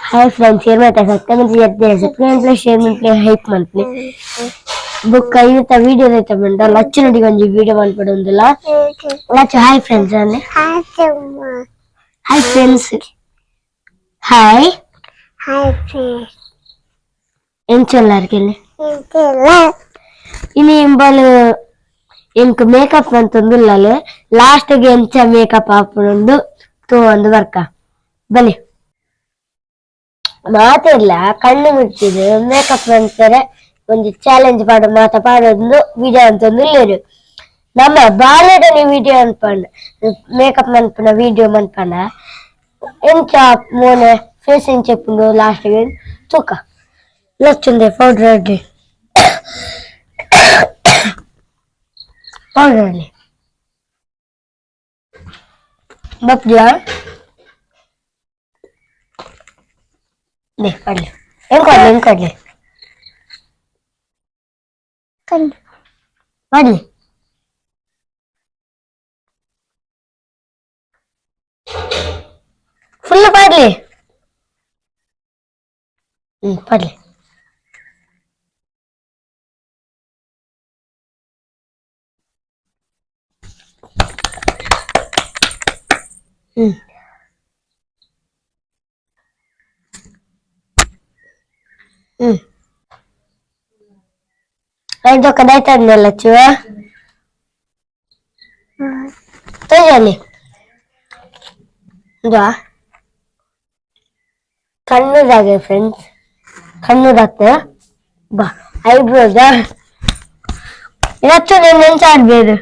Hi friends, share ಮಾಡ್ತಾ subscribe subscribe ಮನ್ಪುಲೆ, share ಮನ್ಪುಲೆ, hype ಮನ್ಪುಲೆ. ಬೊಕ್ಕ ಐತ ವಿಡಿಯೋ ಐತ ಬಂಡ ಲಚ್ಚು ನಡಿ ಒಂಜಿ ವಿಡಿಯೋ ಮನ್ಪೊಡೊಂದುಲ್ಲ. ಲಚ್ಚು, ಹಾಯ್ ಫ್ರೆಂಡ್ಸ್ ಅಂದೆ. Hi friends. Hi. ಎಂಚೊಲ್ಲಾರ್ಗೆಲ್ಲಿ ಇನಿ ಇಂಬಲ್ ಎಂಕ್ ಮೇಕಪ್ ಮಂತೊಂದುಲ್ಲಲ್. ಲಾಸ್ಟ್ ಗೆ ಎಂಚ ಮೇಕಪ್ ಆಪುಂಡು ತೂವೊಂದು ಬರ್ಕ ಬಲಿ. ಮಾತೆರ್ಲ ಕಣ್ಣು ಮುಚ್ಚಿದ್ ಮೇಕಪ್ ಮನ್ಪೆರೆ ಒಂಜಿ ಚಾಲೆಂಜ್ ಪಾಡ್ ಮಾತ ಪಾಡೊಂದು ವಿಡಿಯೋ ಅಂತೊಂದುಲ್ಲೆರ್. ನಮ್ಮ ಬಾಲೆಡನೆ ವಿಡಿಯೋ ಅನ್ಪಂಡ ಮೇಕಪ್ ಮನ್ಪುನ ವಿಡಿಯೋ ಮನ್ಪಂಡ ಎಂಚ ಮೋನೆ ಫೇಸ್ ಎಂಚ ಇಪ್ಪುಂಡು ಲಾಸ್ಟ್ ಗೆ ತೂಕ. ಲಚ್ಚುಂದೆ ಪೌಡರ್ ಅಡ್ಲಿ, ಪೌಡರ್ ಅಡ್ಲಿ ಬಪ್ಪಿಯಾ 네, 빨리. ಎಂಕೊಡ್ಲಿ ಎಂಕೊಡ್ಲಿ 빨리. Full ಪಾಡ್ಲಿ. ಪಾಡ್ಲಿ. ಹ್ಮ್ ಹ್ಮ್ ಐದು ಕದಾಯ್ತದ್ನೆಲ್ಲ ಚೂವ ತೋಜಲ್ಲಿ ಉಂದಾ ಕಣ್ಣುದಾಗೆ ಫ್ರೆಂಡ್ಸ್, ಕಣ್ಣುದಾಕ್ತ ಬಾ ಐಬ್ರೋದ ಲಚ್ಚು ನಿನ್ನ ಎಂಚ ಆಡ್ಬೇರು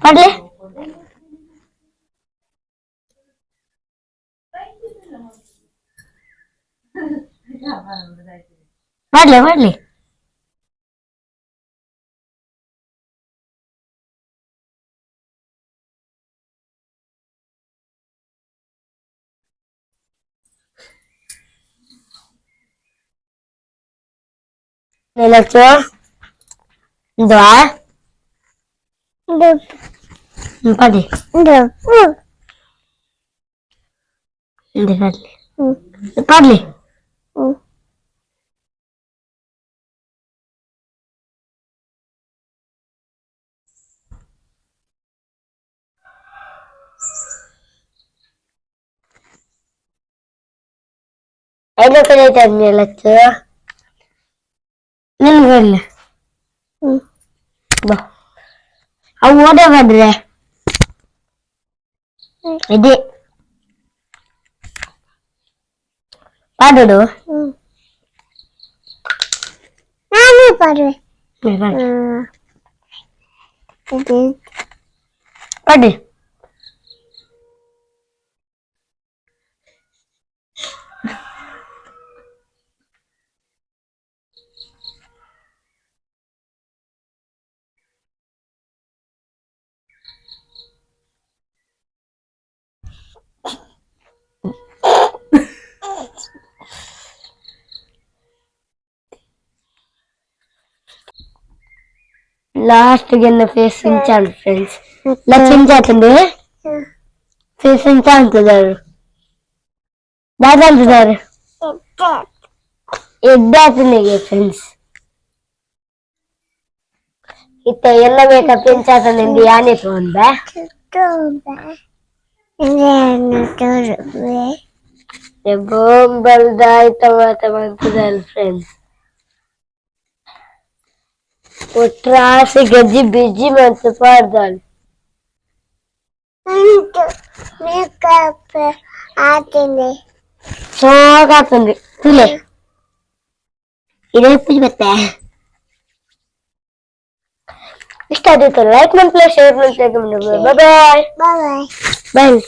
ಪಡ್ಲಿ ಮಾಡ್ಲಿ ಮಾಡ್ಲಿ. ಲಚ್ಚು ಉಂದಾ ಪಡ್ಲಿ ಇಂದು ಪಡ್ಲಿ ಪಡ್ಲಿ. ಐದು ಕಡೆ ಲಚ್ಚು ನಿನ್ ಬರ್ಲಿ ಬಾ. ಅವು ಓದೇ ಬಂದ್ರೆ ಇದೆ ಪಾಡೋಡು. ನಾನು ಪಾಡುವೆ. ಪಾಡಿ. ಲಾಸ್ಟ್ ಗೆ ಫೇಸ್ ಇಂಚಾಂಡ್ ಫ್ರೆಂಡ್ಸ್. ಲಚ್ಚ ಇಂಚಾತಂದು ಫೇಸ್ ಇಂಚ ಅಂತದಾರು ದಾದ ಅಂತದಾರು ಎಡ್ಡೆ ಫ್ರೆಂಡ್ಸ್. ಇತ್ತ ಎಲ್ಲ ಮೇಕಪ್ ಎಂಚಾತಂದು ಯಾನೆ ತಗೊಂಡ ಬೋಂಬಲ್ದಾಯ್ತ ಮಾತ ಮಾಡ್ತದಲ್ಲ ಫ್ರೆಂಡ್ಸ್. ಒಟ್ರಾಸಿ ಗಜ್ಜಿ ಬಿಜ್ಜಿ ಮಂತ್ ಪಾಡ್ದಾಲ್. ಮೇಕಪ್ ಆತೀನಿ. ಸೋಗಾತಂದು ತುಲೆ ಇದೇ ಪೂಜೆ ಬತ್ತೆ. ಇಷ್ಟ ಆದಿತ್ತು ಲೈಕ್ ಮನ್ಪ್ಲೆ, ಶೇರ್ ಮನ್ಪ್ಲೆ. ಬಾಯ್. ಬಾಯ್. ಬಾಯ್.